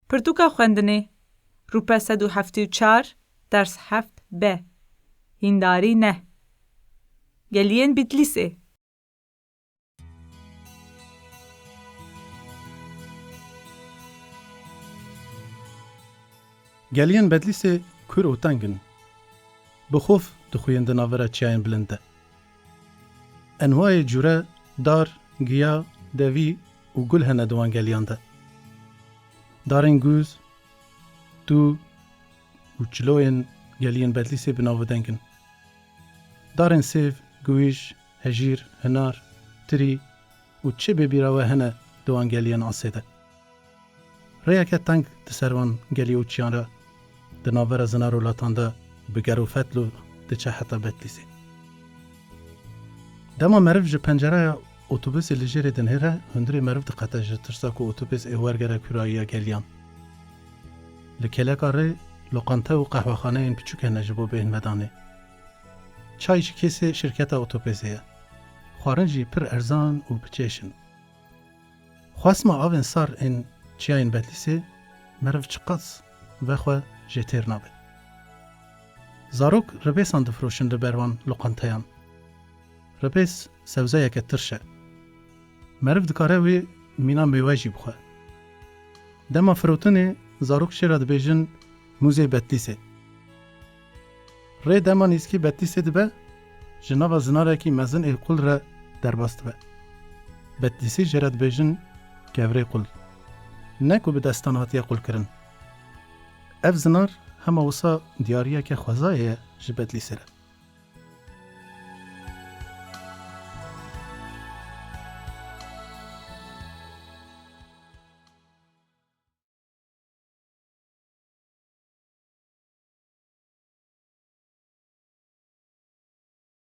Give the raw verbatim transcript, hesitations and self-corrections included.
Pirtûka xwendinê, rûpe sed û heftê û çar, ders heft B. Hîndarî neh. Geliyên Bitlîsê. Geliyên Bedlîsê kûr û teng in. Bi xof dixuyin di navbera çiyayên bilind de. Enwayê cûre dar, giya, devî û gul hene di wan geliyan de. Darên gûz, tû û çiloyên geliyên Bedlîsê bi nav û deng in. Darên sêv, guwîj, hejîr, hinar, tirî û çi bê bîra we hene di wan geliyên asê de. Rêyeke teng di ser van gelî û çiyan re di navbera zinar û latan de bi ger û fetl û diçe heta Betlîsê. Dema meriv ji pencereya otobusê li jêrê dinihêre, hundirê meriv diqete ji tirsa ku otobus ê wergere kûrayiya geliyan. Li kêleka rê loqante û qehwexaneyên piçûk hene ji bo bêhnvedanê. Çay ji kêsê şirketa otobusê ye. Xwarin jî pir erzan û bi çêş in. Xwesma avên sar ên çiyayên Betlîsê meriv çiqas vexwe jê têr nabe. Zarok ribêsan difiroşin li ber wan loqanteyan. Ribês sewzeyeke tirş e. Meriv dikare wê mîna mêwe jî bixwe. Dema firotinê zarok jê re dibêjin mûzê Betlîsê. Rê dema nîskî Betlîsê dibe, ji nava zinarekî mezin ê qul re derbas dibe. Betlîsî jê re dibêjin kevrê qul. Ne ku bi destan hatiye qulkirin. Ev zinar hema wisa diyariyeke xwezayê ye ji Betlîsê re.